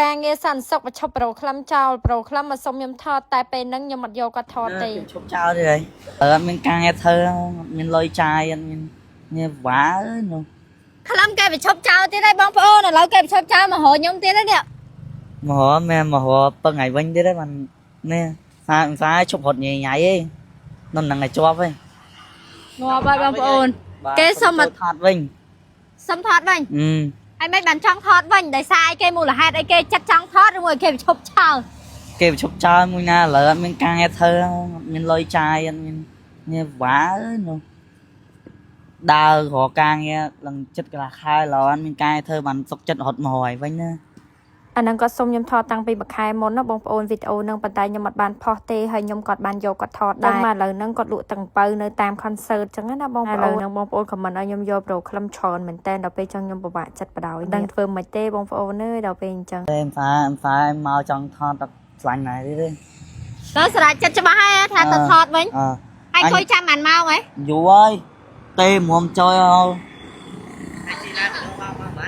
ការងារសន្តិសុខប្រឈប់ប្រូក្លឹមចោលប្រូក្លឹមមកសុំខ្ញុំថតតែពេលហ្នឹងខ្ញុំអត់យកគាត់ថតទេ ឈប់ចោលទេហើយអត់មានការងារធ្វើអត់មានលុយចាយអត់មាននេះវ៉ាអើយនោះ ក្លឹមគេប្រឈប់ចោលទៀតហើយបងប្អូនឥឡូវគេប្រឈប់ចោលមករកខ្ញុំទៀតហើយនេះ មករមែនមករពឹងឲ្យវិញទៀតហើយបាននេះសាសាឈប់រត់ញ៉ៃញ៉ៃឯងនៅនឹងឲ្យជាប់ឯង ងាប់ហើយបងប្អូន គេសុំមក ថតវិញ សុំថតវិញ អឺ ហើយមិនបានចង់ថតវិញដោយសារអីគេមូលហេតុអីគេចិត្តចង់ថតឬមួយគេប្រឈប់ចោល គេឈប់ចោលមួយណាឥឡូវអត់មានការងារធ្វើអត់មានលុយចាយអត់មាននេះវ៉ាអើយនោះដើររកការងារឡើងចិត្តកន្លះខែឡើយអត់មានការងារធ្វើបានសុកចិត្តរត់មកហើយវិញណា អាហ្នឹងគាត់សុំខ្ញុំថតតាំងពីមួយខែមុនណាបងប្អូនវីដេអូហ្នឹងប៉ុន្តែខ្ញុំអត់បានផុសទេហើយខ្ញុំគាត់បានយកគាត់ថតដែរមកឥឡូវហ្នឹងគាត់លក់ទាំងពៅនៅតាម concert ចឹងណាបងប្អូនឥឡូវហ្នឹងបងប្អូន comment ឲ្យខ្ញុំយកប្រូក្លឹមច្រើនមែនតើដល់ពេលចឹងខ្ញុំពិបាកចិត្តបដ ாய் ដឹងធ្វើមិនទេបងប្អូនអើយដល់ពេលអញ្ចឹង ទេផ្សាផ្សាមកចង់ថតតែស្លាញ់ណែទេទេ ដល់ស្រេចចិត្តច្បាស់ហើយថាទៅថតវិញ អើ ហើយអង្គុយចាំបានម៉ោងហ៎ យូរហើយទេមុំចុយហើយ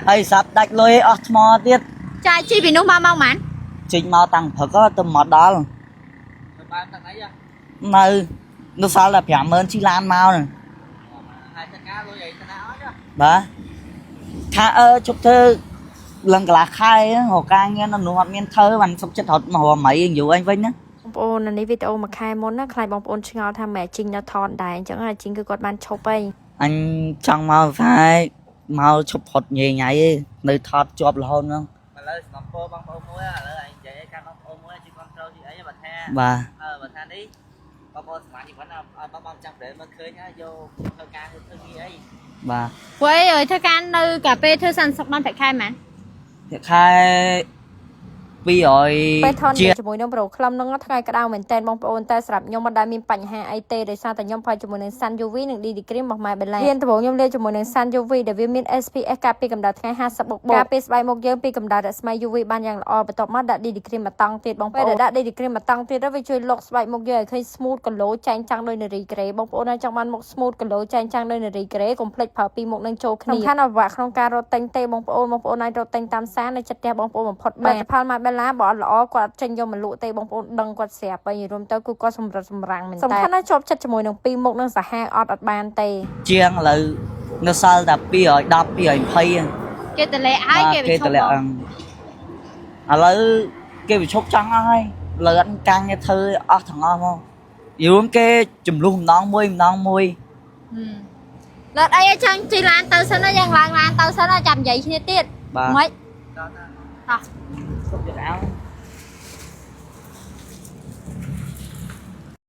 ហើយសាប់ដាច់លុយអស់ថ្មទៀត ចាជីពីនោះមកម៉ោងប៉ុន្មាន ចេញមកតាំងព្រឹកទៅមកដល់នៅនៅសល់តែ50000ជិះឡានមកហ្នឹងបាទថាអឺជប់ធ្វើឡើងកន្លះខែរកការងារនៅនោះអត់មានធ្វើបានសុខចិត្តរត់មករមៃយូរអញវិញណា បងប្អូនអានេះវីដេអូមួយខែមុនណាខ្លាចបងប្អូនឆ្ងល់ថាម៉ែជីងនៅថតដែរអញ្ចឹងអាជីងគឺគាត់បានឈប់ហើយ អញចង់មកផ្សាយមកឈប់ផុតញ៉ៃញ៉ៃឯងនៅថតជាប់រហូតហ្នឹង ឥឡូវសំណពរបងប្អូនមួយឥឡូវឯងនិយាយឲ្យកាន់បងប្អូនមួយជួយគ្រប់គ្រងជួយអីបើថា បាទ អឺបើថានេះបងប្អូនសម្លាញ់ជីវិតឲ្យបងបងចាំប្រេមើលឃើញហើយយកធ្វើការធ្វើងារអី បាទ ព្រោះអីធ្វើការនៅកាពេលធ្វើសន្តិសុខបានប្រាក់ខែហ្មង ភាគខែ200 ពេលថន ជា ជាមួយនឹងប្រូក្លឹមហ្នឹងថ្ងៃក្តៅមែនតើបងប្អូនតែសម្រាប់ខ្ញុំមិនដែលមានបញ្ហាអីទេដោយសារតែខ្ញុំផលជាមួយនឹង Sun UV និង DD Cream របស់ My Bella រៀនដំបូងខ្ញុំលាបជាមួយនឹង Sun UV ដែលវាមាន SPF ការពារកម្ដៅថ្ងៃ50បូកបូកការពារស្បែកមុខយើងពីកម្ដៅរស្មី UV បានយ៉ាងល្អបន្ទាប់មកដាក់ DD Cream មួយតង់ទៀតបងប្អូនពេលដែលដាក់ DD Cream មួយតង់ទៀតទៅវាជួយលុកស្បែកមុខយើងឲ្យឃើញ smooth គីឡូចែងចាំងដោយនារីក្រេបងប្អូនណាចង់បានមុខ smooth គីឡូចែងចាំងដោយនារីក្រេកុំភ្លេចប្រើពីរមុខនឹងចូលគ្នាសំខាន់អវៈក្នុងការរត់ទិញទេបងប្អូនបងប្អូនអាចរត់ទិញតាមសានៅចិត្តផ្ទះបងប្អូនបំផុតបានផល My Bella បើអត់ល្អគាត់អត់ចេញយកមកលក់ទេបងប្អូនដឹងគាត់ស្រាប់ហើយរួមទៅគឺគាត់សម្រិតសម្រាំងមែនតើសំខាន់ណាស់ជាប់ចិត្តជាមួយនឹងពីរមុខនឹងសាហាវអត់អត់បានទេ ជាងឥឡូវនៅសល់តែ210 220ហ្នឹង គេតលេឲ្យគេ គេតម្លាក់ហ្នឹងឥឡូវគេវិឈប់ចង់អស់ហើយឥឡូវអត់ការងារធ្វើអស់ទាំងអស់មកយូរគេចំនួនម្ដងមួយម្ដងមួយ លត់អីចង់ជិះឡានទៅសិនណាយើងឡើងឡានទៅសិនណាចាំនិយាយគ្នាទៀត បាទ មិនតោះ សុំយកអាវ